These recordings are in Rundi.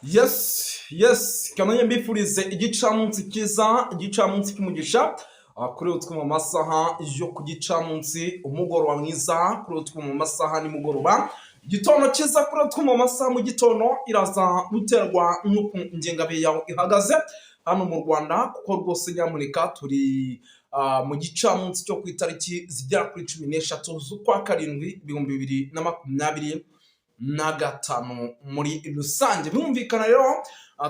Yes, kanonye mbifurize igicamunsi cyiza, igicamunsi cy'umugisha. Kuri utwo mu masaha yo ku gicamunsi, umugoroba mwiza kuri utwo mu masaha nimugoroba, igitondo cyiza kuri utwo mu masaha mu gitondo. Iraza guterwa n'uko ingengabihe yawe ihagaze hano mu Rwanda, kuko rwose nyamuneka turi mu gicamunsi cyo ku itariki zigera kuri 13 z'ukwa karindwi 2025 muri rusange. Birumvikana rero,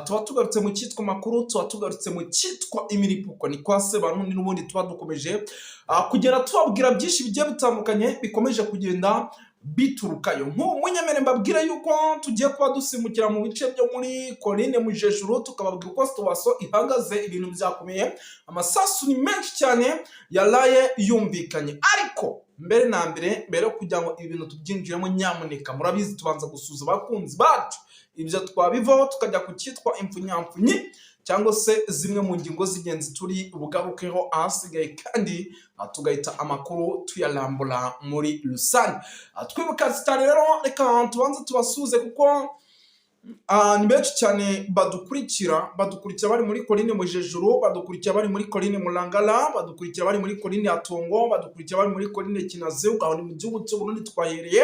tuba tugarutse mu cyitwa makuru, tuba tugarutse mu cyitwa imiripuko, ni kwa Sebarundi. N'ubundi tuba dukomeje kugenda tubabwira byinshi bigiye bitandukanye bikomeje kugenda biturukayo. Nk'ubu munyemere mbabwire yuko tugiye kuba dusimbukira mu bice byo muri Colline Mujejuru, tukababwira uko situation ihagaze. Ibintu byakomeye, amasasu ni menshi cyane yaraye yumvikanye. Ariko mbere na mbere, mbere yo kugira ngo ibi bintu tubyinjiremo, nyamuneka murabizi tubanza gusuhuza abakunzi bacu. Ibyo twabivaho tukajya ku cyitwa impfunyamfunyi cyangwa se zimwe mu ngingo z'ingenzi turi bugarukeho, ahasigaye kandi tugahita amakuru tuyarambura muri rusange. Twibuka cyane rero, reka tubanze tubasuhuze kuko ni benshi cyane badukurikira bari muri Colline Mujejuru, badukurikira bari muri Colline Murangara, badukurikira bari muri Colline ya Tongo, badukurikira bari muri Colline Kinazi. Aho ni mu gihugu cy'u Burundi twahereye.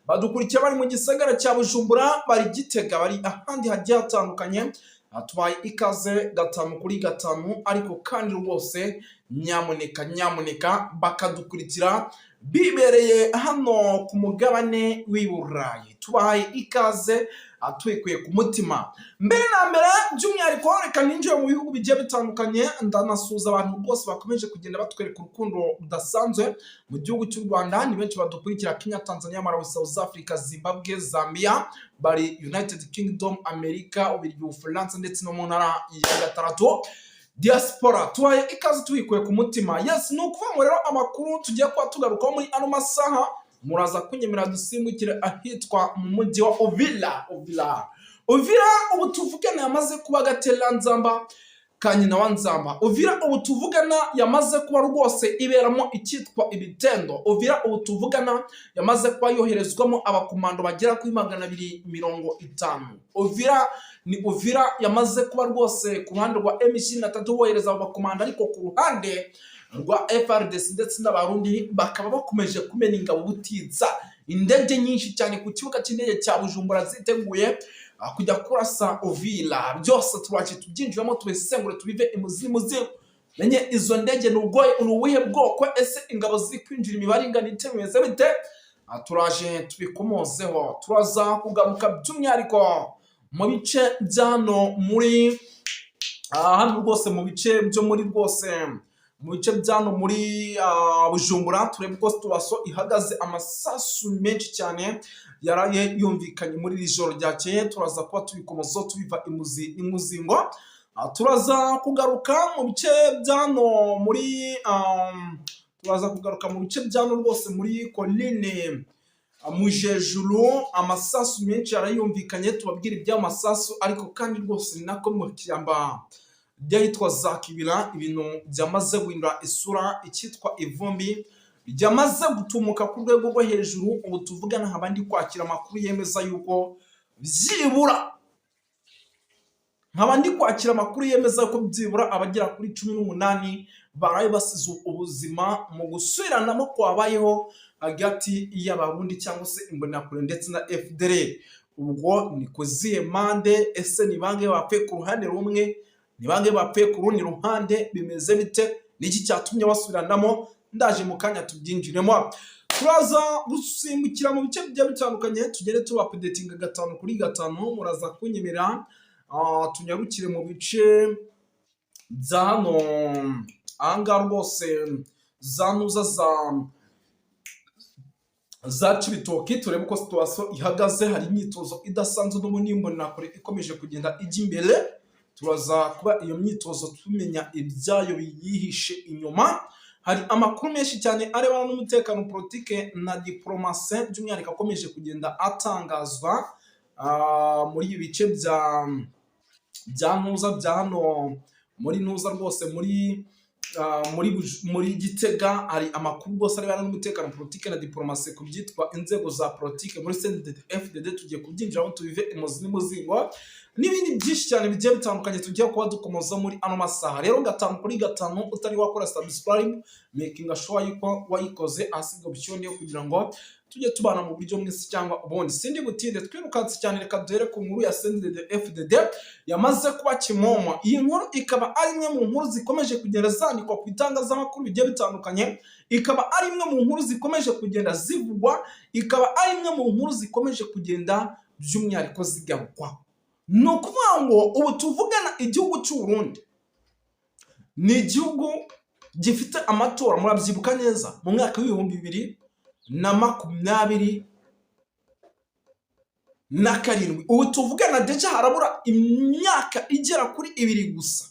Badukurikira bari mu gisagara cya Bujumbura, bari Gitega, bari ahandi hagiye hatandukanye. Tubaye ikaze gatanu kuri gatanu. Ariko kandi rwose nyamuneka, nyamuneka bakadukurikira bibereye hano ku mugabane w'i Burayi, tubahaye ikaze tubikuye ku mutima. Mbere na mbere, by'umwihariko, reka ninjire mu bihugu bigiye bitandukanye. Ndanasuhuza abantu bose bakomeje kugenda batwereka urukundo rudasanzwe mu gihugu cy'u Rwanda. Ni benshi badukurikira: Kenya, Tanzania, Malawi, South Africa, Zimbabwe, Zambia, bari United Kingdom, Amerika, Ubirigi, Ubufaransa ndetse no mu ntara ya gatandatu diaspora. Tubaye ikaze tubikuye ku mutima. Yes, ni ukuvuga ngo rero amakuru tugiye kuba tugarukaho muri ano masaha, muraza kunyemera dusimbukire ahitwa mu mujyi wa Uvira. Uvira, Uvira ubu tuvugana yamaze kuba agatereranzamba ka nyina wa Nzamba. Uvira ubu tuvugana yamaze kuba rwose iberamo icyitwa ibitendo. Uvira ubu tuvugana yamaze kuba yoherezwamo abakomando bagera kuri 250. Uvira ni Uvira yamaze kuba rwose ku ruhande rwa M23 bohereza abo bakomando, ariko ku ruhande rwa FARDC ndetse n'Abarundi bakaba bakomeje kumena ingabo butitsa. Indege nyinshi cyane ku kibuga cy'indege cya Bujumbura ziteguye kujya kurasa Uvira. Byose turaje tubyinjiramo, tubisesengure, tubive imuzimuzi, menye izo ndege ni ubuhe bwoko, ese ingabo ziri kwinjira imibare ingana ite, bimeze bite? Turaje tubikomozeho. Turaza kugaruka by'umwihariko mu bice bya hano muri hano rwose, mu bice byo muri rwose mu bice bya hano muri Bujumbura, turebe uko situation ihagaze. Amasasu menshi cyane yaraye yumvikanye muri iri joro ryakeye, turaza kuba tubikomozaho tubiva imuzi imuzingo. Turaza kugaruka mu bice bya hano muri turaza kugaruka mu bice bya hano rwose muri Colline Mujejuru. Amasasu menshi yarayumvikanye, tubabwira iby'amasasu. Ariko kandi rwose ni nako mu ishyamba ry'ahitwa za Kibira ibintu byamaze guhindura isura, icyitwa ivumbi ryamaze gutumuka ku rwego rwo hejuru. Ubu tuvugana nkaba ndi kwakira amakuru yemeza yuko byibura, nkaba ndi kwakira amakuru yemeza ko byibura abagera kuri 18 baraye basize ubuzima mu gusubiranamo kwabayeho hagati y'Abarundi cyangwa se Imbonerakure ndetse na FDLR. Ubwo ni ku zihe mpande? Ese ni bangahe bapfuye ku ruhande rumwe, ni bangahe bapfuye ku rundi ruhande? Bimeze bite? Niki cyatumye basubiranamo? Ndaje mu kanya tubyinjiremo. Turaza gusimbukira mu bice bigiye bitandukanye, tugere tuba updatinga gatanu kuri gatanu. Muraza kunyemerera tunyarukire mu bice bya hano ahangaha rwose za ntuza za Cibitoki, turebe uko situation ihagaze. Hari imyitozo idasanzwe n'ubundi Imbonerakure ikomeje kugenda ijya imbere. Turaza kuba iyo myitozo tumenya ibyayo biyihishe inyuma. Hari amakuru menshi cyane arebana n'umutekano, politike na diporomasi, by'umwihariko akomeje kugenda atangazwa muri ibi bice bya ntuza bya hano muri ntuza rwose muri Gitega. Hari amakuru rwose arebana n'umutekano, politike na diporomasi ku byitwa inzego za politike muri CNDD FDD. Tugiye kubyinjiramo tubive imuzi n'umuzingo. N'ibindi byinshi cyane bigiye bitandukanye tugiye kuba dukomoza muri ano masaha. Rero 5 kuri 5, utari wakora subscribe, making sure yuko wayikoze, ahasiga option yo kugira ngo tujye tubana mu buryo mwese cyangwa ubundi. Sindi butinde, twirukanse cyane. Reka duhere ku nkuru ya CNDD FDD yamaze kuba kimomo. Iyi nkuru ikaba ari imwe mu nkuru zikomeje kugenda zandikwa ku bitangazamakuru bigiye bitandukanye, ikaba ari imwe mu nkuru zikomeje kugenda zivugwa, ikaba ari imwe mu nkuru zikomeje kugenda by'umwihariko zigarukwaho. Ni ukuvuga ngo ubu tuvugana, igihugu cy'u Burundi ni igihugu gifite amatora, murabyibuka neza, mu mwaka wa 2027. Ubu tuvugana déjà harabura imyaka igera kuri 2 gusa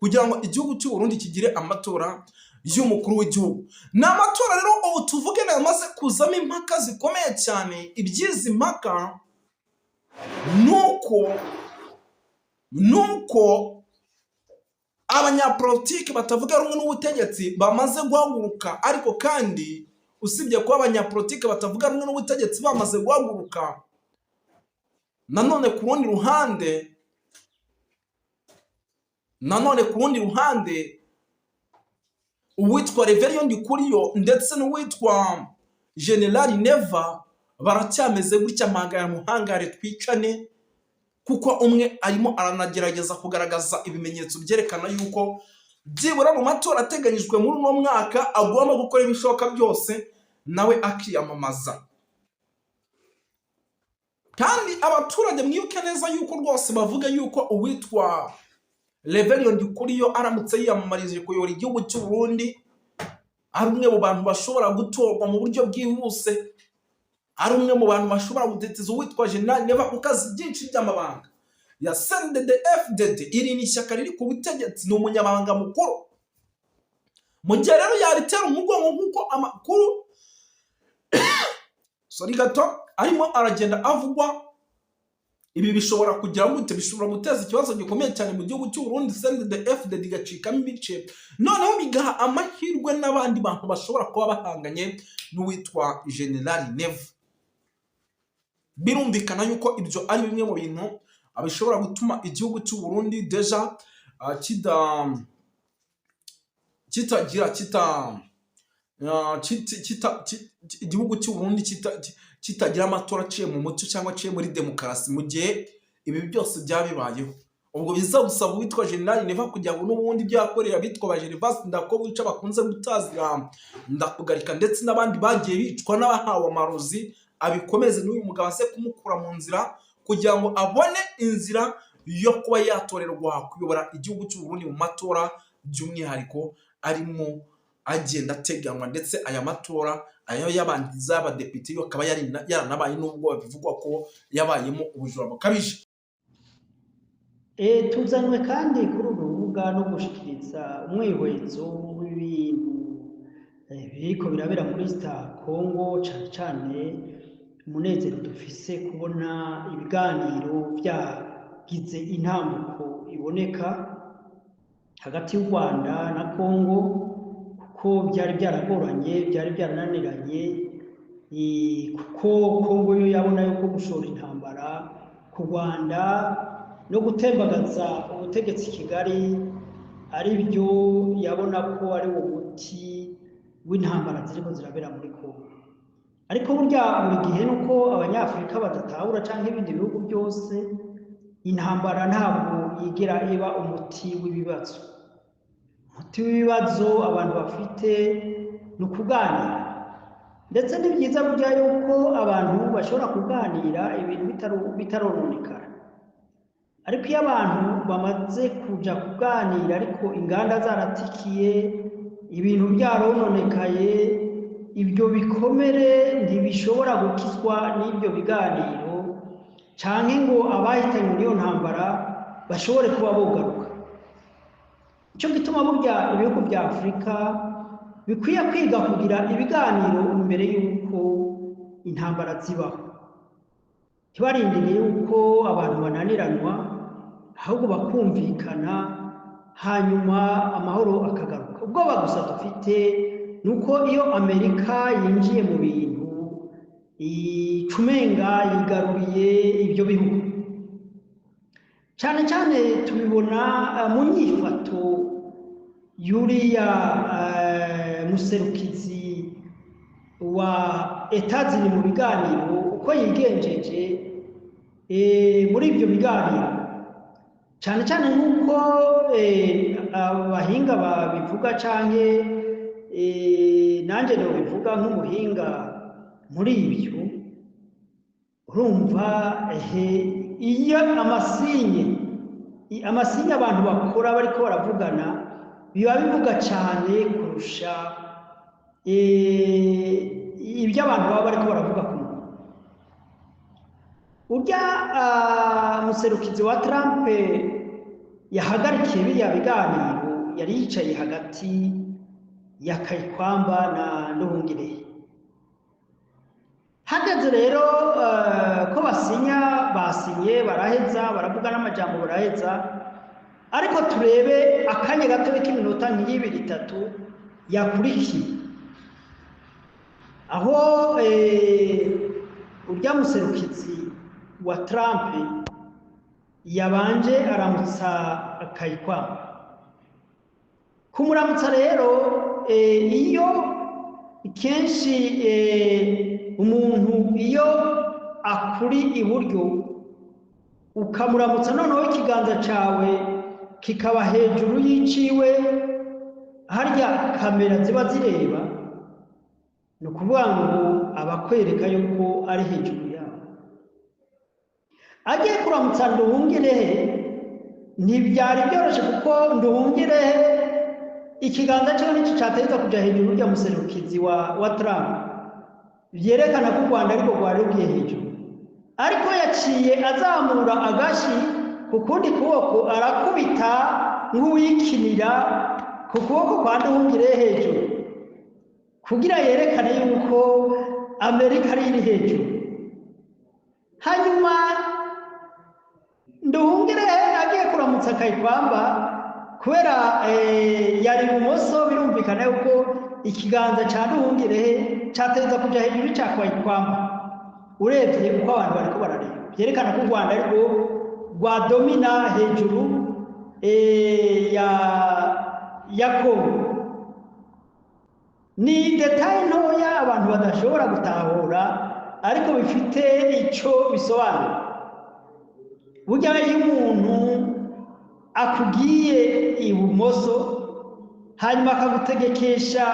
kugira ngo igihugu cy'u Burundi kigire amatora y'umukuru w'igihugu. Ni amatora rero ubu tuvugana yamaze kuzamo impaka zikomeye cyane. Iby'izi mpaka nuko abanyapolitiki batavuga rumwe n'ubutegetsi bamaze guhaguruka. Ariko kandi usibye kuba abanyapolitiki batavuga rumwe n'ubutegetsi bamaze guhaguruka, nanone ku rundi ruhande uwitwa Reverien Ndikuriyo ndetse n'uwitwa General Neva baracyameze gutya mpangara muhangare twicane, kuko umwe arimo aranagerageza kugaragaza ibimenyetso byerekana yuko byibura mu matora ateganyijwe muri uno mwaka agomba gukora ibishoboka byose nawe akiyamamaza. Kandi abaturage mwibuke neza yuko rwose bavuga yuko uwitwa Reverien Ndikuriyo aramutse yiyamamarije kuyobora igihugu cy'u Burundi, ari umwe mu bantu bashobora gutorwa mu buryo bwihuse, ari umwe mu bantu bashobora gutetiza uwitwa General Neva, kuko azi byinshi by'amabanga ya CNDD FDD. Iri ni ishyaka riri ku butegetsi, ni umunyamabanga mukuru. Mu gihe rero yaritera umugongo, nk'uko amakuru, sorry gato, arimo aragenda avugwa, ibi bishobora kugira gute? Bishobora guteza ikibazo gikomeye cyane mu gihugu cy'u Burundi, CNDD FDD igacikamo ibice, noneho bigaha amahirwe n'abandi bantu bashobora kuba bahanganye n'uwitwa General Neva. Birumvikana yuko ibyo ari bimwe mu bintu bishobora gutuma igihugu cy'u Burundi déjà kida kitagira kita igihugu cy'u Burundi kitagira amatora aciye mu mucyo cyangwa aciye muri demokarasi. Mu gihe ibi byose byaba bibayeho, ubwo biza gusaba uwitwa General Neva kugira ngo n'ubundi ibyo yakoreye abitwa ba Gervais Ndirakobuca bakunze gutazira Ndakugarika, ndetse n'abandi bagiye bicwa n'abahawe amarozi, abikomeze n'uyu mugabo aze kumukura mu nzira kugira ngo abone inzira yo kuba yatorerwa kuyobora igihugu cy'u Burundi mu matora by'umwihariko arimo agenda ateganywa. Ndetse aya matora ayo yabanza y'abadepite yo akaba yaranabaye, nubwo bivugwa ko yabayemo ubujura bukabije. Tuzanywe kandi kuri uru rubuga no gushikiriza umwihwezo w'ibintu biriko birabera muri Congo, cane cane umunezero dufise kubona ibiganiro vyagize intambuko iboneka hagati y'u Rwanda na Congo, kuko byari byaragoranye, byari byarananiranye, kuko Congo yo yabona yuko gushora intambara ku Rwanda no gutembagaza ubutegetsi Kigali ari byo yabona ko ari wo muti w'intambara ziriko zirabera muri Congo. Ariko burya buri gihe nuko Abanyafurika badatahura canke ibindi bihugu byose, intambara ntabwo yigera iba umuti w'ibibazo. Umuti w'ibibazo abantu bafite ni ukuganira. Ndetse ni byiza burya yuko abantu bashobora kuganira ibintu bitarononekara. Ariko iyo abantu bamaze kuja kuganira ariko inganda zaratikiye, ibintu byarononekaye, ibyo bikomere ntibishobora gukizwa n'ibyo biganiro, canke ngo abahitanywe n'iyo ntambara bashobore kuba bogaruka. Nico gituma burya ibihugu vya Afurika bikwiye kwiga kugira ibiganiro imbere y'uko intambara zibaho, ntibarindire yuko abantu bananiranwa, ahubwo bakumvikana, hanyuma amahoro akagaruka. Ubwoba gusa dufite ni uko iyo Amerika yinjiye mu bintu icumenga yigaruriye ibyo bihugu. Cyane cyane tubibona mu nyifato yuriya muserukizi wa Etazini mu biganiro, uko yigenjeje muri ibyo biganiro, cyane cyane nk'uko abahinga babivuga, canke nanjye nobivuga nk'umuhinga muri ibyo. Urumva iyo amasinye abantu bakora bariko baravugana biba bivuga cyane kurusha ibyo abantu baba bariko baravuga ku muntu. Urya muserukizi wa Trump yahagarikiye biriya biganiro yari yicaye hagati ya Kayikwamba na Nduhungirehe. Hageze rero ko basinya, basinye baraheza, baravuga n'amajambo baraheza. Ariko turebe akanya gato k'iminota nk'ibiri, itatu yakurikiye, aho urya muserukizi wa Trump yabanje aramutsa Kayikwamba. Kumuramutsa rero, iyo kenshi umuntu iyo akuri iburyo ukamuramutsa, noneho ikiganza cawe kikaba hejuru y'iciwe, harya kamera ziba zireba, ni ukuvuga ngo abakwereka yuko ari hejuru yawe. Agiye kuramutsa Nduhungirehe ntibyari byoroshye, kuko Nduhungirehe ikiganza cyiwe nicyo cyategetswe kujya hejuru y'urya muserukizi wa Trump, byerekana ko u Rwanda ariko rwari rugiye hejuru. Ariko yaciye azamura agashi ku kundi kuboko, arakubita nk'uwikinira ku kuboko kwa Nduhungirehe hejuru, kugira yerekane yuko Amerika ari iri hejuru. Hanyuma Nduhungirehe agiye kuramutsa Kayikwamba, kubera yari ibumoso, birumvikana yuko ikiganza cya Nduhungirehe cyateza kujya hejuru cya Kayikwamba. Urebye uko abantu bariko barareba, byerekana ko u Rwanda ariko rwadomina hejuru ya Kongo. Ni détail ntoya abantu badashobora gutahura, ariko bifite icyo bisobanura. Burya iyo umuntu akugiye ibumoso hanyuma akagutegekesha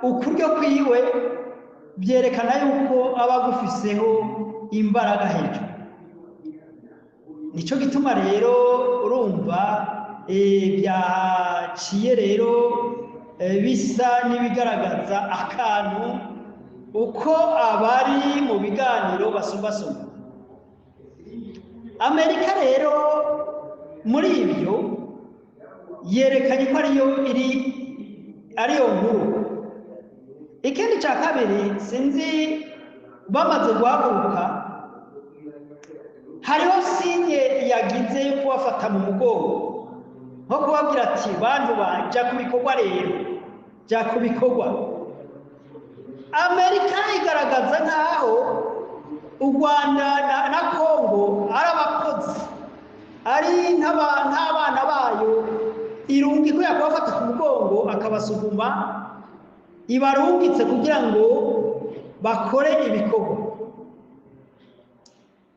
ukuryo kwiwe, byerekana yuko aba agufiseho imbaraga hejuru. Nicyo gituma rero urumva byaciye rero bisa n'ibigaragaza akantu uko abari mu biganiro basumbasumba. Amerika rero muri ibyo yerekanye ko ariyo iri, ariyo nkuru. Ikindi cya kabiri, sinzi bamaze guhaguruka, hariho signe yagize yo kubafata mu mugongo, nko kubabwira ati: "Bantu jya ku bikorwa rero, jya ku bikorwa." Amerika igaragaza nk'aho u Rwanda na Kongo ari abakozi, ari nk'abana bayo irunga ikwiye kubafata ku mugongo akabasuguma, ibarungitse kugira ngo bakore ibikorwa.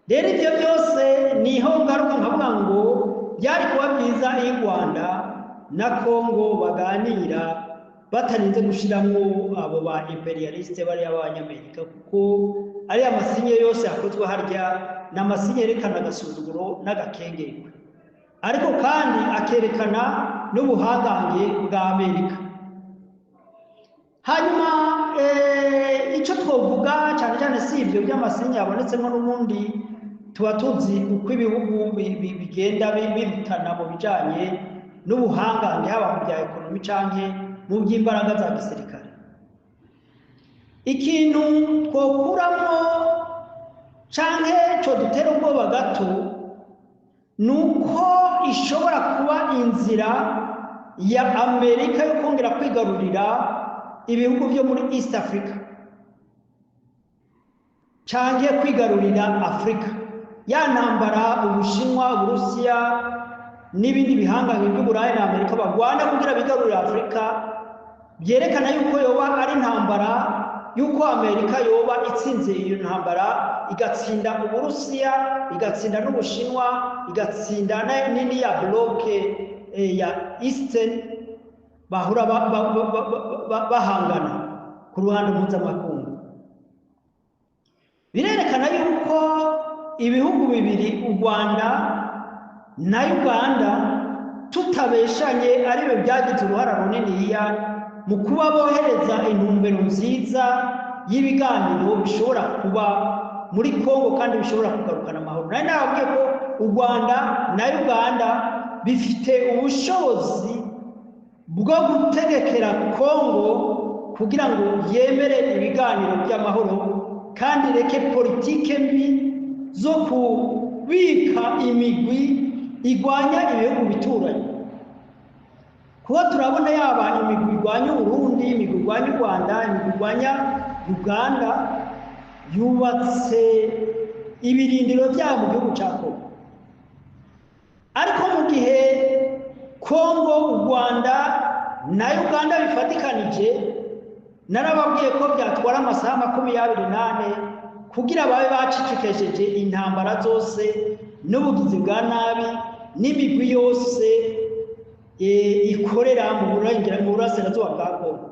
Rero ibyo byose niho ngaruka nkavuga ngo byari kuba byiza iyo u Rwanda na Kongo baganira batarinze gushyiramo abo ba impérialistes bariya b'Abanyamerika, kuko ariya masinye yose yakozwe harya ni amasinye yerekana agasuzuguro n'agakengerwe, ariko kandi akerekana n'ubuhangange bwa Amerika. Hanyuma icyo twavuga cyane cyane si ibyo by'amasinye yabonetsemo, n'ubundi tuba tuzi uko ibihugu bigenda birutana mu bijyanye n'ubuhangange, haba mu bya économie cyangwa mu by'imbaraga za gisirikare. Ikintu twokuramo cyangwa cyo dutera ubwoba gato ni uko ishobora kuba inzira ya Amerika yo kongera kwigarurira ibihugu byo muri East Africa cyangwa kwigarurira Afurika. Ya ntambara Ubushinwa, Uburusiya n'ibindi bihangange by'Uburayi na Amerika bagwana kugira bigarurire Afurika, byerekana yuko yoba ari intambara yuko Amerika yoba itsinze iyo ntambara, igatsinda Uburusiya, igatsinda n'Ubushinwa, igatsinda nini ya bloc ya Eastern bahora bahangana ku ruhande mpuzamakungu. Birerekana yuko ibihugu bibiri, u Rwanda na Uganda, tutabeshanye, aribyo byagize uruhara runiniya mu kuba bohereza intumbero nziza y'ibiganiro bishobora kuba muri Kongo kandi bishobora kugarukana amahoro. Nari nababwiye ko u Rwanda na Uganda bifite ubushobozi bwo gutegekera Kongo kugira ngo yemere ibiganiro by'amahoro kandi ireke politike mbi zo kubika imigwi igwanya ibihugu bituranyi, kuko turabona yaba imigwi igwanya Uburundi, imigwi igwanya u Rwanda, imigwi igwanya Uganda, yubatse ibirindiro byabo mu gihugu cya Kongo. Ariko mu gihe Kongo, u Rwanda na Uganda bifatikanije, narababwiye ko byatwara amasaha 24 kugira babe bacicikesheje intambara zose n'ubugizi bwa nabi n'imigwi yose ikorera mu burasirazuba bwa Kongo.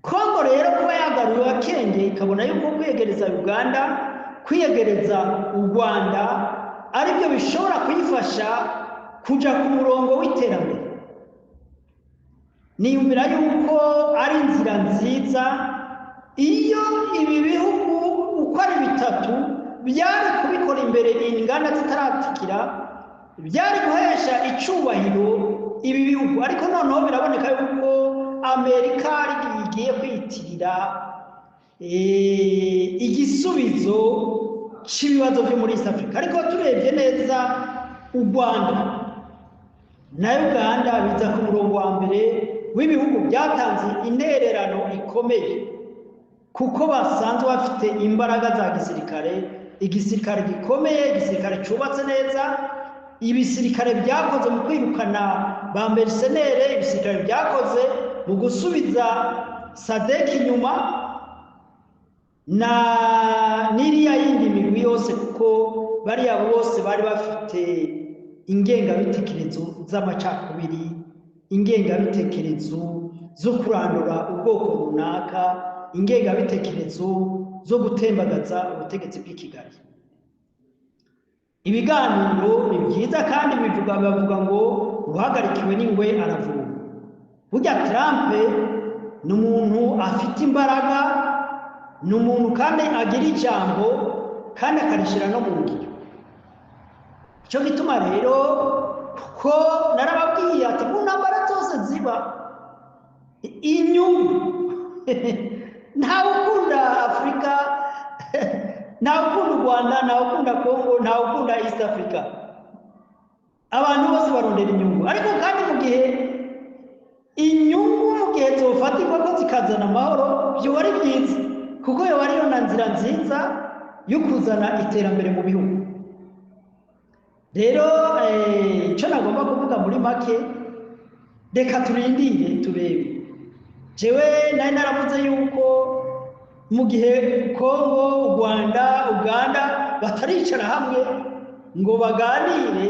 Kongo rero kuba yagaruye akenge, ikabona yuko kwiyegereza Uganda, kwiyegereza u Rwanda aribyo bishobora kuyifasha kuja ku murongo w'iterambere, niyumvira yuko ari inzira nziza. Iyo ibi bihugu uko ari bitatu byari kubikora imbere inganda zitaratikira, byari guhesha icubahiro ibi bihugu. Ariko noneho biraboneka yuko Amerika igiye kwiyitirira igisubizo cy'ibibazo byo muri East Africa. Ariko turebye neza, u Rwanda na Uganda biza ku murongo wa mbere w'ibihugu byatanze intererano ikomeye, kuko basanzwe bafite imbaraga za gisirikare, igisirikare gikomeye, igisirikare cyubatse neza, ibisirikare byakoze mu kwirukana ba mercenaires, ibisirikare byakoze mu gusubiza SADC inyuma na n'iriya yindi migwi yose, kuko bariya bose bari bafite ingengabitekerezo z'amacakubiri, ingengabitekerezo zo kurandura ubwoko runaka, ingengabitekerezo zo gutembagaza ubutegetsi bw'i Kigali. Ibiganiro ni byiza kandi bivuga, bavuga ngo uhagarikiwe n'ingwe aravuma. Burya Trump ni umuntu afite imbaraga, ni umuntu kandi agira ijambo kandi akarishyira no mu ngiro. Icyo gituma rero, kuko narababwiye ati mu ntambara zose ziba inyungu, ntawe ukunda Afurika, ntawe ukunda u Rwanda, ntawe ukunda Kongo, ntawe ukunda East Africa. Abantu bose barondera inyungu. Ariko kandi mu gihe inyungu, mu gihe zofatirwa ko zikazana amahoro, byoba ari byiza, kuko yoba ariyo na nzira nziza yo kuzana iterambere mu bihugu. Rero icyo nagomba kuvuga muri make, reka turindire turebe. Jewe nari naravuze yuko mu gihe Kongo, u Rwanda, Uganda bataricara hamwe ngo baganire,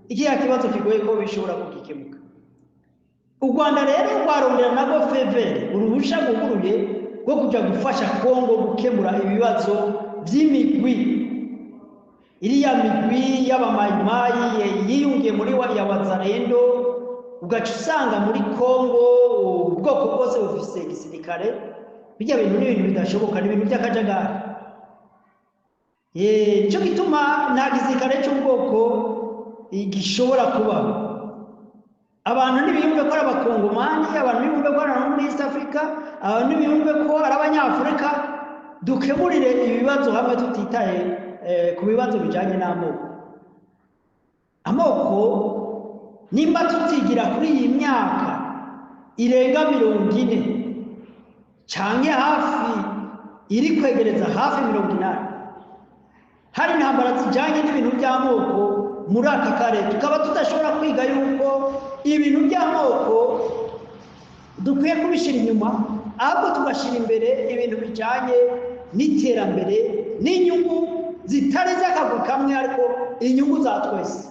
ikiya kibazo kigoye ko bishobora kugikemuka. U Rwanda rero rwarondera nabwo feu vert, uruhusha rwuguruye rwo kujya gufasha Kongo gukemura ibibazo by'imigwi, iriya migwi y'abamayimayi yiyungiye muri ya Wazalendo, ugaca usanga muri Kongo ubwoko bwose bufise igisirikare. Bijya bintu ni ibintu bidashoboka, ni ibintu by'akajagari. Nicyo gituma nta gisirikare cy'ubwoko gishobora kubaho. Abantu ntibiyumve ko ari Abakongomani, abantu ntibiyumve ko ari abantu muri East Africa, abantu ntibiyumve ko ari Abanyafurika. Dukemurire ibibazo hamwe tutitaye ku bibazo bijyanye n'amoko. Amoko, nimba tutigira kuri iyi myaka irenga 40 canke hafi iri kwegereza hafi 80. Hari intambara zijyanye n'ibintu by'amoko muri aka karere, tukaba tudashobora kwiga yuko ibintu by'amoko dukwiye kubishyira inyuma, ahubwo tugashyira imbere ibintu bijyanye n'iterambere n'inyungu zitari iz'akaguru kamwe, ariko inyungu za twese,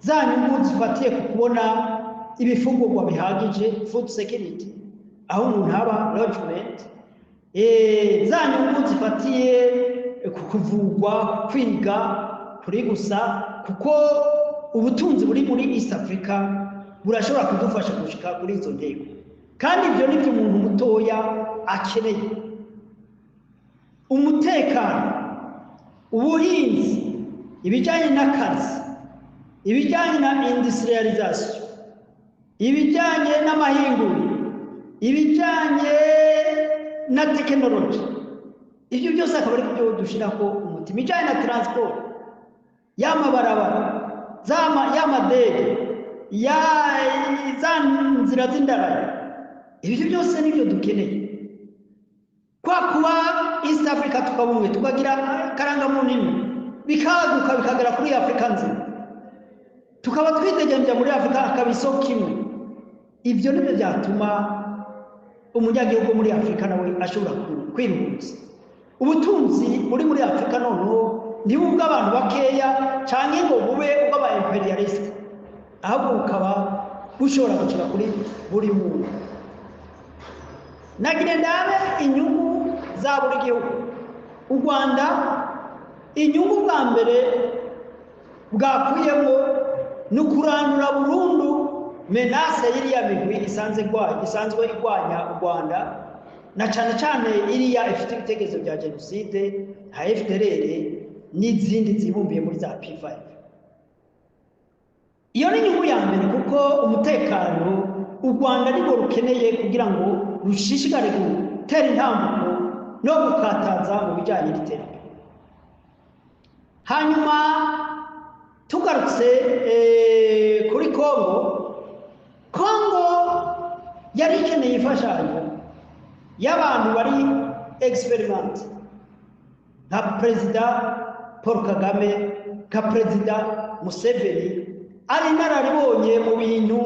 za nyungu zifatiye ku kubona ibifungurwa bihagije, food security, aho umuntu aba, logement, za nyungu zifatiye ku kuvugwa, kwiga kuri gusa, kuko ubutunzi buri muri East Africa burashobora kudufasha gushika kuri izo ntego. Kandi ibyo ni byo umuntu mutoya akeneye: umutekano, ubuhinzi, ibijyanye n'akazi, ibijyanye na industrialisation, ibijyanye n'amahinguriro, ibijyanye na tekinoloji. Ibyo byose akaba ari byo dushyiraho umutima. Ibijyanye na transport, y'amabarabara, y'amadege, za nzira z'indarayi, ibyo byose nibyo dukeneye. Kwa kuba East Africa tukabumwe, tukagira akarangamuntu imwe, bikaguka bikagera kuri Afurika nzima, tukaba twitegembya muri Afurika, akaba isoko imwe, ibyo nibyo byatuma umunyagihugu muri Afurika nawe ashobora kwiruhutsa. Ubutunzi buri muri Afurika noneho ntibe ubw'abantu bakeya cyangwa ngo bube ubw'aba impérialistes, ahubwo bukaba bushobora gushika kuri buri muntu. Nagire ndabe inyungu za buri gihugu. U Rwanda, inyungu bwa mbere bwakuyemo ni ukurandura burundu menace y'iriya migwi isanzwe igwanya u Rwanda, na cyane cyane iriya ifite ibitekerezo bya jenoside nka FDLR n'izindi zibumbiye muri za P5. Iyo ni inyungu ya mbere, kuko umutekano u Rwanda nibwo rukeneye kugira ngo rushishikare gutera intambuko no gukataza mu bijyanye n'iterambere. Hanyuma tugarutse kuri Kongo, Kongo yari ikeneye imfashanyo y'abantu bari expérimentés nka Perezida Paul Kagame, nka Perezida Museveni, ari inararibonye mu bintu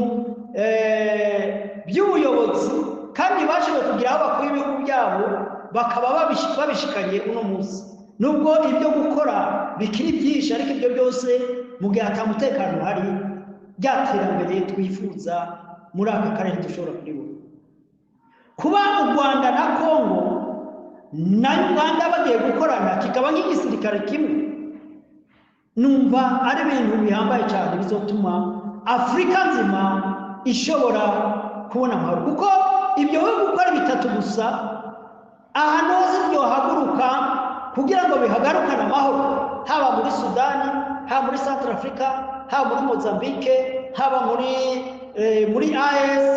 by'ubuyobozi, kandi bashoboye kugira aho bakuye ibihugu byabo bakaba babishikanye uno munsi, nubwo ibyo gukora bikiri byinshi. Ariko ibyo byose, mu gihe ata mutekano uhari, rya terambere twifuza muri aka karere dushobora kuribona. Kuba u Rwanda na Kongo na Uganda bagiye gukorana, kikaba nk'igisirikare kimwe, numva ari ibintu bihambaye cyane bizotuma Afurika nzima ishobora kubona amahoro, kuko ibyo bihugu uko ari bitatu gusa, ahantu hose byohaguruka kugira ngo bihagarukane amahoro, haba muri Sudani, haba muri Central Africa, haba muri Mozambique, haba muri AES,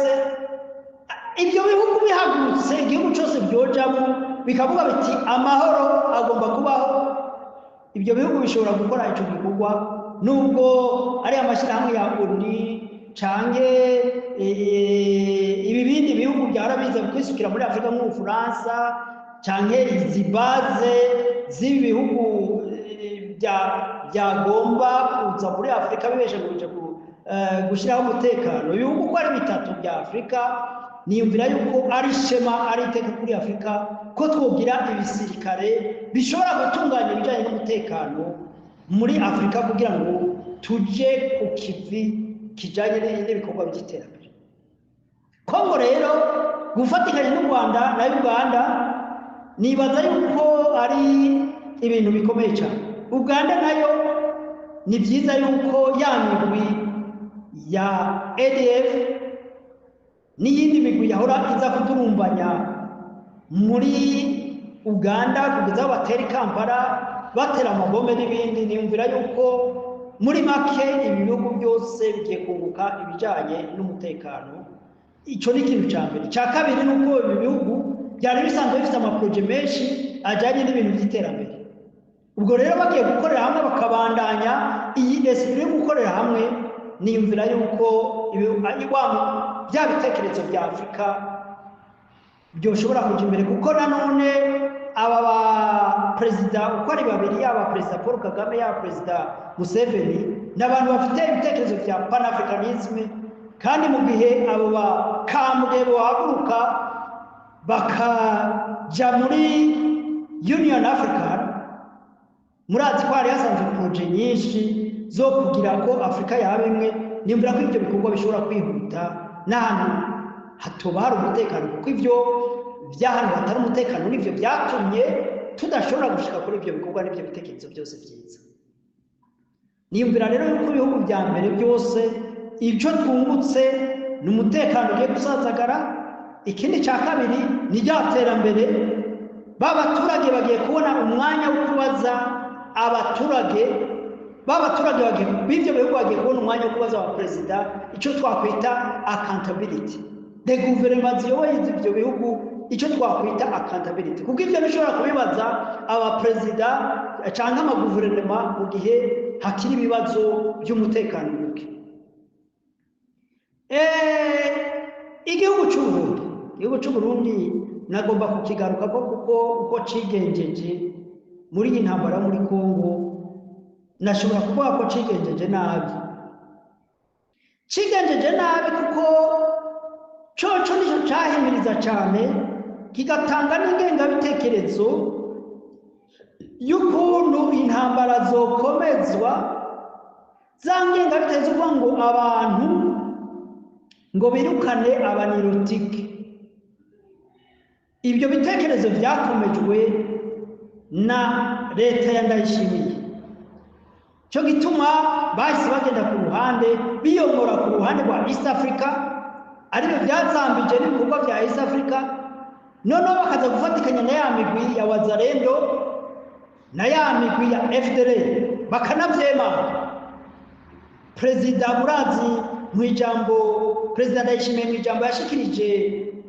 ibyo bihugu bihagurutse, igihugu cyose byojamo bikavuga biti: "Amahoro agomba kubaho", ibyo bihugu bishobora gukora icyo gikorwa, nubwo ari amashyirahamwe ya ONU canke ibi bindi bihugu byahora biza kwisukira muri Afurika nk'Ubufaransa, canke izi base z'ibi bihugu byagomba kuza muri Afurika bibesha ngo bije gushyiraho umutekano. Ibihugu uko ari bitatu bya Afurika, niyumvira yuko ari ishema, ari iteka kuri Afurika ko twogira ibisirikare bishobora gutunganya ibijyanye n'umutekano muri Afurika, kugira ngo tuje ku kivi kijyanye n'ibikorwa by'iterambere. Kongo rero gufatikanya n'u Rwanda na Uganda, nibaza yuko ari ibintu bikomeye cyane. Uganda nayo ni byiza yuko ya migwi ya ADF n'iyindi migwi yahora iza kudurumbanya muri Uganda kugeza aho batera i Kampala, batera amabombe n'ibindi, niyumvira yuko muri make ibi bihugu byose bigiye kunguka ibijyanye n'umutekano. Icyo ni ikintu cya mbere. Icya kabiri ni uko ibi bihugu byari bisanzwe bifite amaprojets menshi ajyanye n'ibintu by'iterambere. Ubwo rero bagiye gukorera hamwe, bakabandanya iyi esprit yo gukorera hamwe, niyumvira yuko bya bitekerezo bya Afurika byoshobora kujya imbere, kuko nanone Aba ba perezida uko ari babiri, yaba Perezida Paul Kagame, yaba Perezida Museveni, ni abantu bafite ibitekerezo bya panafricanisme. Kandi mu gihe abo bakambwe bohaguruka bakaja muri Union African, murazi ko hari hasanzwe projets nyinshi zo kugira ko Afurika yaba imwe. Nimvira ko ibyo bikorwa bishobora kwihuta n'ahantu hatoba hari umutekano, kuko ibyo by'ahantu hatari umutekano nibyo byatumye tudashobora gushika kuri ibyo bikorwa n'ibyo bitekerezo byose byiza. Niyumvira rero yuko ibihugu bya mbere byose ibyo twungutse ni umutekano ugiye gusazagara. Ikindi cya kabiri ni rya terambere. Ba baturage bagiye kubona umwanya wo kubaza abaturage, ba baturage b'ibyo bihugu bagiye kubona umwanya wo kubaza abaperezida icyo twakwita accountability de guverinoma ziyoboye ibyo bihugu, icyo twakwita accountability, kuko ibyo bishobora kubibaza abaperezida cyangwa amaguverinoma mu gihe hakiri ibibazo by'umutekano muke. Igihugu cy'u Burundi nagomba kukigaruka ko kuko uko cigenjeje muri iyi ntambara muri Kongo, nashobora kuvuga ko cigenjeje nabi. Cigenjeje nabi kuko coco nicyo cahimiriza cyane, kigatanga n'ingengabitekerezo y'ukuntu intambara zokomezwa, za ngengabitekerezo uvuga ngo abantu ngo birukane abanirotike. Ibyo bitekerezo byakomejwe na leta ya Ndayishimiye. Cyo gituma bahise bagenda ku ruhande, biyomora ku ruhande rwa East Africa, aribyo byazambije n'ibikorwa bya East Africa. Noneho bakaza gufatikanya na ya migwi ya Wazalendo na ya migwi ya FDLR, bakanavyemanga. Perezida, murazi mu ijambo, Perezida Ndayishimiye mu ijambo yashikirije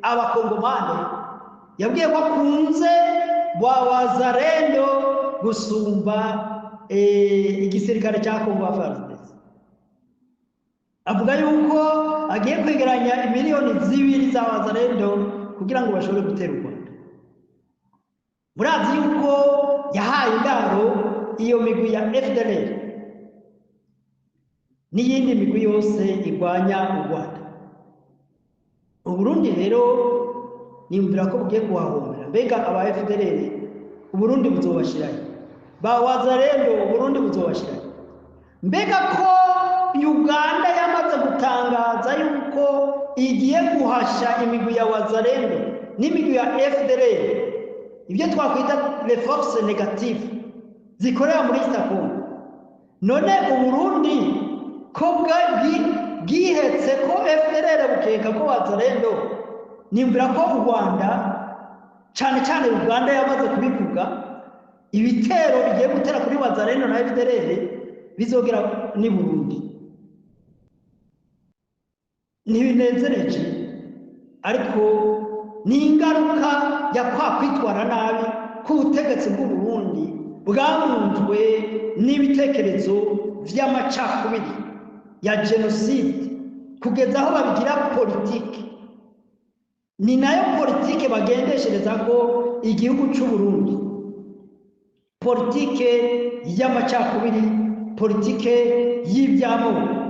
Abakongomani, yabwiye ko akunze wa Wazalendo gusumba igisirikare cya Kongo FARDC. Avuga yuko agiye kwegeranya 2 miliyoni za Wazalendo kugira ngo bashobore gutera u Rwanda. Murazi yuko yahaye indaro iyo migwi ya FDLR n'iyindi migwi yose igwanya u Rwanda. Uburundi rero niyumvira ko bugiye kuhahombera. Mbega aba FDLR Uburundi buzobashirayo? Ba Wazalendo Uburundi buzobashirayo? Mbega ko Uganda yamaze gutangaza yuko igiye guhasha imigwi ya Wazalendo n'imigwi ya FDLR, ibyo twakwita les forces négatives zikorera muri East Congo, none Uburundi ko bwihetse ko FDLR, bukeka ko Wazalendo, nimvira ko u Rwanda, cyane cyane Uganda yamaze kubivuga, ibitero bigiye gutera kuri Wazalendo na FDLR bizogera ni Burundi. Ntibinezereje, ariko ni ingaruka ya kwa kwitwara nabi k'ubutegetsi bw'u Burundi bwamunzwe n'ibitekerezo vy'amacakubiri ya jenoside, kugeza aho babigira politike. Ni nayo politike bagendeshereza ko igihugu cy'u Burundi, politike y'amacakubiri, politike y'iby'amoko.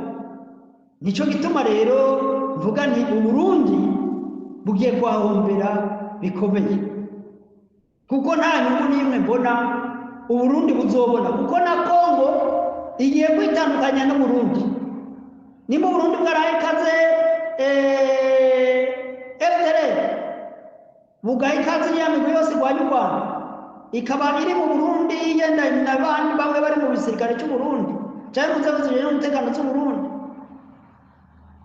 Nicyo gituma rero mvuga nti Uburundi bugiye kuhahombera bikomeye, kuko nta nyungu n'imwe mbona Uburundi buzobona, kuko na Kongo igiye kwitandukanya n'Uburundi. Nimba Uburundi bwaraye ikaze FDLR, bugaha ikaze iriya migwi yose irwanya u Rwanda, ikaba iri mu Burundi, yenda n'abandi bamwe bari mu gisirikare cy'u Burundi cyangwa mu nzego zijejwe umutekano z'u Burundi,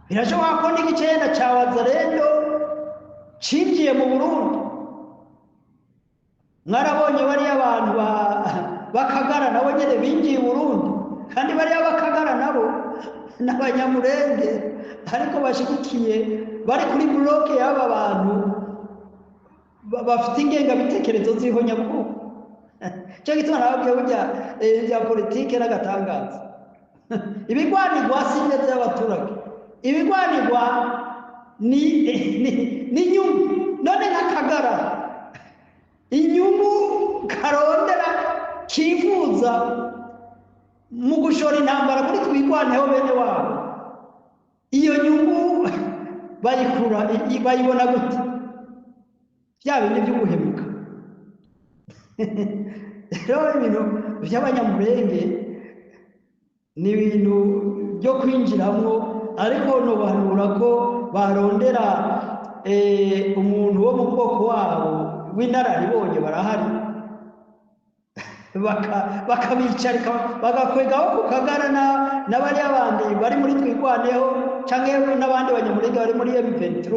birashoboka ko n'igice yenda ca Wazalendo cinjiye mu Burundi. Mwarabonye bariya abantu bakagara nabo nyene binjiye i Burundi, kandi bariya bakagara nabo n'Abanyamurenge, ariko bashigikiye, bari kuri bloc y'aba bantu bafite ingengabitekerezo z'ihonyabwoko. Cyo gituma nababwiye burya bya politike n'agatangaza. Ibigwanirwa si ineza y'abaturage, ibigwanirwa ni inyungu. None nk'Akagara Inyungu karondera kifuza mu gushora intambara kuri Twirwaneho bene wabo, iyo nyungu bayikura, bayibona gute? Bya bindi by'uguhemuka. Rero ibintu by'Abanyamurenge ni ibintu byo kwinjiramo, ariko nobahanura ko barondera umuntu wo mu bwoko wabo w'inararibonye, barahari, bakabicarika, bagakwegaho ku kagara n'abariya bandi bari muri Twirwaneho canke n'abandi Banyamurenge bari muri M23,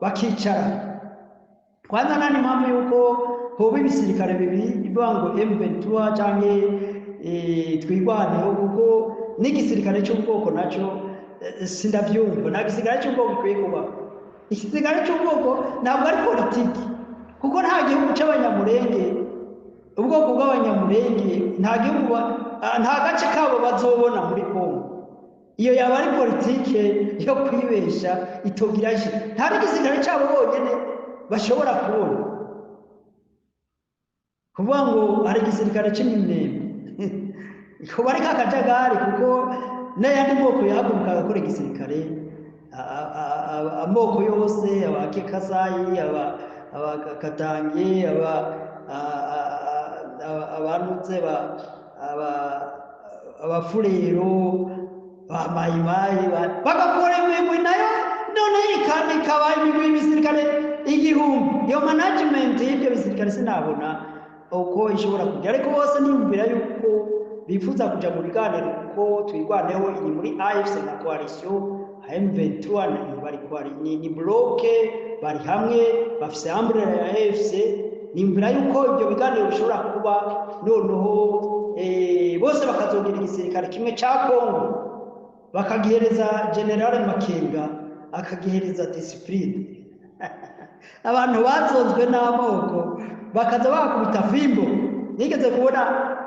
bakicara. Kwanza nta n'impamvu yuko hoba ibisirikare bibiri, bivuga ngo M23 canke Twirwaneho, kuko n'igisirikare cy'ubwoko naco sindavyumva. Nta gisirikare cy'ubwoko gikwiye kubaho. Igisirikare cy'ubwoko ntabwo ari politiki, kuko nta gihugu c'Abanyamurenge, ubwoko bw'Abanyamurenge, nta gihugu nta gace kabo bazobona muri Kongo. Iyo yaba ari politike yo kwibesha itogira nta n'igisirikare cyabo bonyene bashobora kubona. Kuvuga ngo hari igisirikare c'Iminembwe kuba ari kakajagari, kuko n'ayandi moko yahaguruka agakora igisirikare, amoko yose, Abakekasayi, Abakatange, Abanutse, Abafurero, ba Mayimayi, bagakora imigwi nayo none ikaba imigwi y'ibisirikare 1000. Iyo management y'ibyo bisirikare sinabona uko ishobora kujya, ariko bose niyumvira yuko bifuza kuja mu biganiro, kuko Twirwaneho iri muri AFC na coalition M23, bari ni bloc, bari hamwe, bafise umbrella ya AFC. Nimvira yuko ibyo biganiro bishobora kuba, noneho bose bakazogira igisirikare kimwe ca Kongo, bakagihereza General Makenga, akagihereza discipline. Abantu bazonzwe n'amoko bakaza bakubita fimbo. Nigeze kubona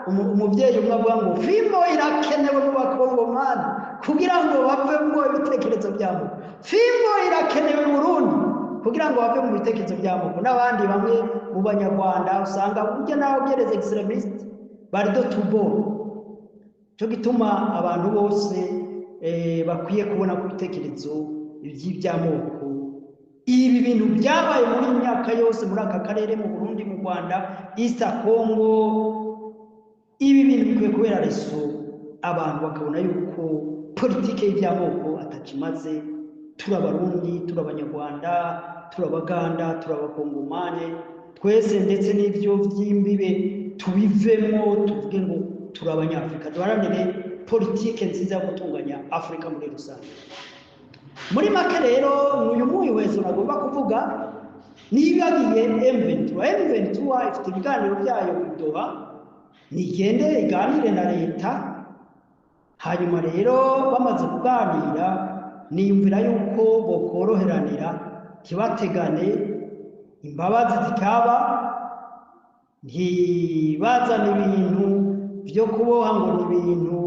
umuvyeyi umwe avuga ngo fimbo irakenewe mu Bakongomani kugira ngo bave mu bitekerezo by'amoko, fimbo irakenewe mu Burundi kugira ngo bave mu bitekerezo by'amoko, n'abandi bamwe mu Banyarwanda usanga burya nawe ugereze extremiste bari do tubo. Cyo gituma abantu bose bakwiye kubona ku bitekerezo by'iby'amoko. Ibi bintu byabaye muri myaka yose muri aka karere, mu Burundi, mu Rwanda, East Congo, ibi bintu bikwiye kubera reso abantu bakabona yuko politike y'iby'amoko atakimaze. Turi Abarundi, turi Abanyarwanda, turi Abaganda, turi Abakongomane twese, ndetse n'ibyo by'imbibe tubivemo, tuvuge ngo turi Abanyafurika, duharanire politike nziza yo gutunganya Afurika muri rusange. Muri make rero, uyu mwihwezo nagomba kuvuga nibagiye M23. M23 ifite ibiganiro byayo i Doha, nigende iganire na leta. Hanyuma rero bamaze kuganira, niyumvira yuko bokoroheranira, ntibategane, imbabazi zikaba, ntibazane ibintu byo kuboha ngo ni ibintu,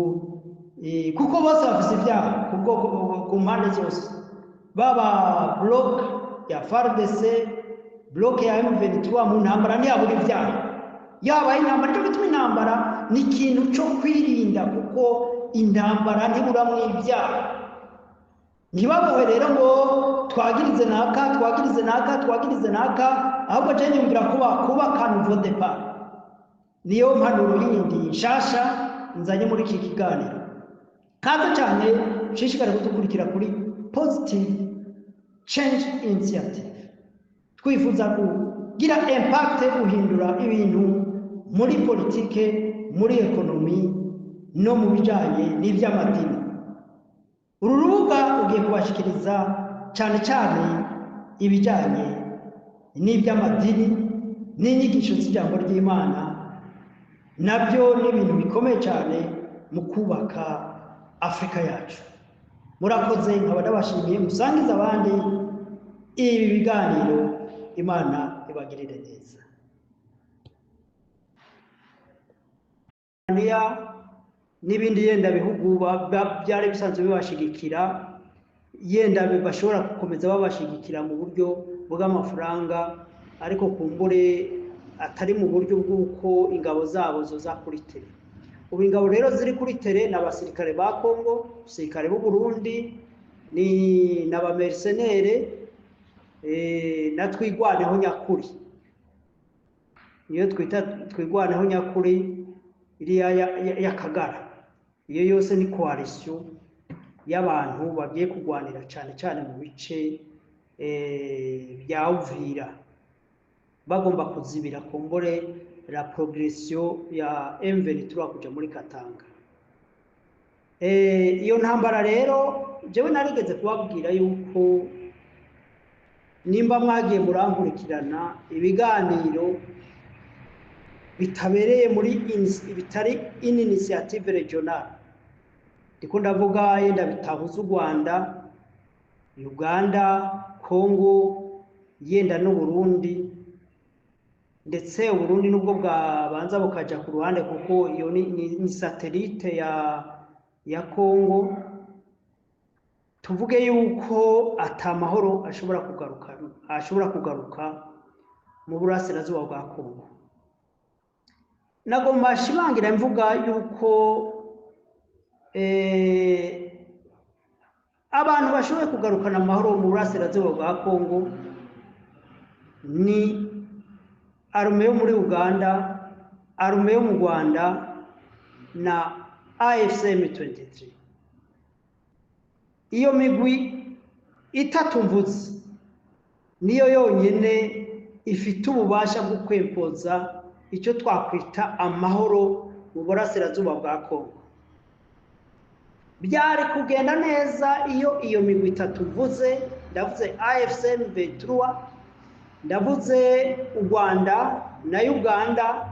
kuko bose bafise ibyaha ku bwoko, ku mpande zose, baba bloc ya FARDC, bloc ya M23. Mu ntambara ntiyabura ibyaha, yaba intambara. Cyo gituma intambara ni ikintu cyo kwirinda, kuko intambara ntiburamwo ibyaha. Ntibabohe rero ngo twagirize naka, twagirize naka, twagirize naka, ahubwo je nyumvira kuba kubaka nouveau départ. Niyo mpanuro yindi nshasha nzanye muri iki kiganiro. Kaze cyane, nshishikare kudukurikira kuri Positive Change Initiative. Twifuza kugira impact, guhindura ibintu muri politike, muri économie no mu bijanye n'ivy'amadini. Uru rubuga ugiye kubashikiriza cyane cyane ibijyanye n'iby'amadini n'inyigisho z'ijambo ry'Imana, nabyo ni ibintu bikomeye cyane mu kubaka Afurika yacu. Murakoze, nkaba ndabashimiye. Musangize abandi ibi biganiro. Imana ibagirire neza. N'ibindi yenda bihugu byari bisanzwe bibashigikira, yenda bashobora gukomeza babashigikira mu buryo bw'amafaranga, ariko kumbure atari mu buryo bw'uko ingabo zabo zoza kuri terrain. Ubu ingabo rero ziri kuri terrain ni abasirikare ba Congo, abasirikare b'u Burundi, ni n'aba mercenaires na Twigwaneho nyakuri. Niyo twita Twigwaneho nyakuri iriya y'Akagara. Iyo yose ni coalition y'abantu bagiye kurwanira cyane cyane mu bice bya Uvira, bagomba kuzibira kumbure la progression ya M23 kuja muri Katanga. Iyo ntambara rero, jewe narigeze kubabwira yuko nimba mwagiye murankurikirana ibiganiro bitabereye muri bitari in initiative régionale, ndiko ndavuga yenda bitahuza u Rwanda, Uganda, Congo, yenda n'u Burundi, ndetse Uburundi nubwo bwabanza bukaja ku ruhande kuko iyo ni satellite ya Congo, tuvuge yuko ata mahoro ashobora kugaruka mu burasirazuba bwa Congo. Nagomba shimangira mvuga yuko abantu bashoboye kugarukana amahoro mu burasirazuba bwa Congo ni armée yo muri Uganda, armée yo mu Rwanda na AFC M23. Iyo migwi itatu mvuze niyo yonyine ifite ububasha bwo kwempoza icyo twakwita amahoro mu burasirazuba bwa Congo. Byari kugenda neza iyo iyo migwi itatu mvuze, ndavuze AFC M23, ndavuze u Rwanda na Uganda,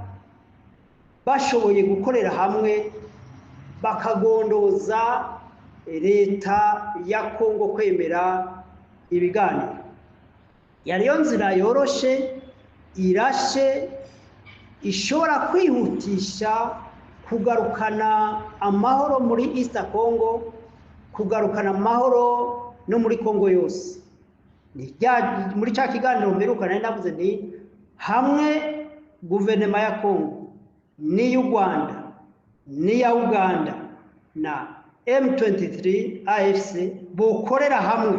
bashoboye gukorera hamwe bakagondoza leta ya Congo kwemera ibiganiro. Yariyo nzira yoroshe, irashe, ishobora kwihutisha kugarukana amahoro muri East Congo, kugarukana amahoro no muri Congo yose. Muri cya kiganiro mperuka nari navuze nti hamwe guverinoma ya Congo n'iy'u Rwanda n'iya Uganda na M23 AFC bokorera hamwe,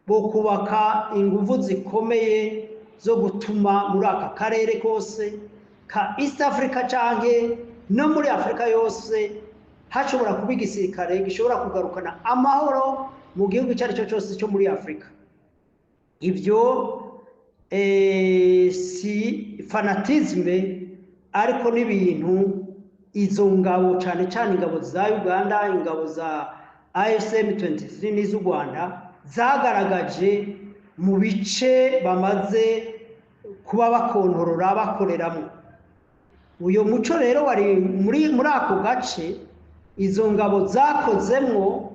bokubaka ingufu zikomeye zo gutuma muri aka karere kose ka East Africa canke no muri Afrika yose hashobora kuba igisirikare gishobora kugarukana amahoro mu gihugu icyo ari cyo cyose cyo muri Afrika. Ibyo si fanatisme, ariko n'ibintu izo ngabo, cyane cyane ingabo za Uganda, ingabo za AFC M23 n'iz'u Rwanda, zagaragaje mu bice bamaze kuba bakontorora, bakoreramo. Uyu muco rero wari muri ako gace izo ngabo zakozemwo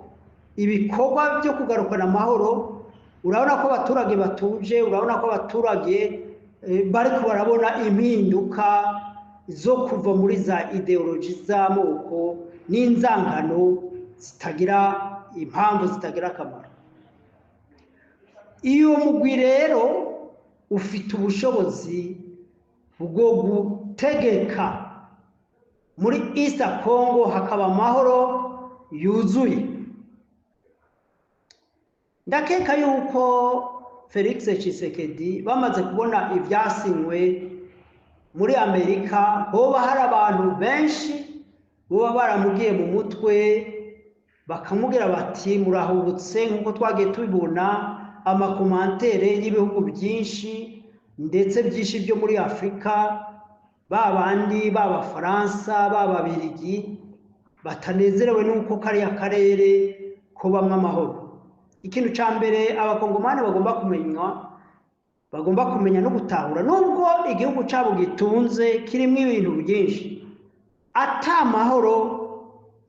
ibikorwa byo kugarukana amahoro. Urabona ko abaturage batuje, urabona ko abaturage bariko barabona impinduka zo kuva muri za idéologie z'amoko n'inzangano zitagira impamvu, zitagira akamaro. Iyo mugwi rero ufite ubushobozi bwo gutegeka muri East Congo hakaba amahoro yuzuye. Ndakeka yuko Felix Tshisekedi, bamaze kubona ivyasinywe muri Amerika, hoba hari abantu benshi boba baramugiye mu mutwe bakamubwira bati: "Murahubutse." Nk'uko twagiye tubibona ama commentaires y'ibihugu byinshi, ndetse byinshi byo muri Afurika, ba bandi b'Abafaransa, b'Ababirigi, batanezerewe n'uko kariya karere kubamwo amahoro. Ikintu cya mbere Abakongomani bagomba kumenya no gutahura, nubwo igihugu cyabo gitunze, kirimo ibintu byinshi, ata mahoro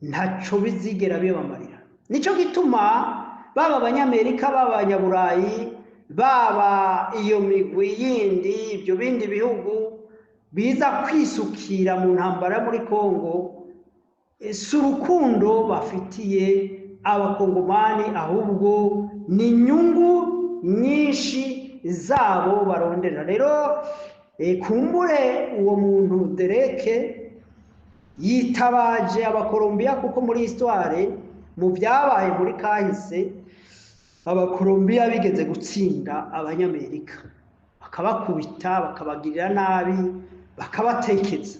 ntaco bizigera bibamarira. Nicyo gituma baba Abanyamerika, baba Abanyaburayi, baba iyo migwi yindi, ibyo bindi bihugu biza kwisukira mu ntambara muri Kongo, si urukundo bafitiye Abakongomani, ahubwo ni inyungu nyinshi zabo barondera. Rero Kumbure uwo muntu Dereke yitabaje Abakolombiya, kuko muri histoire, mu byabaye muri kahise, Abakolombiya bigeze gutsinda Abanyamerika, bakabakubita, bakabagirira nabi, bakabatekeza.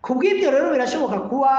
Ku bw'ibyo rero birashoboka kuba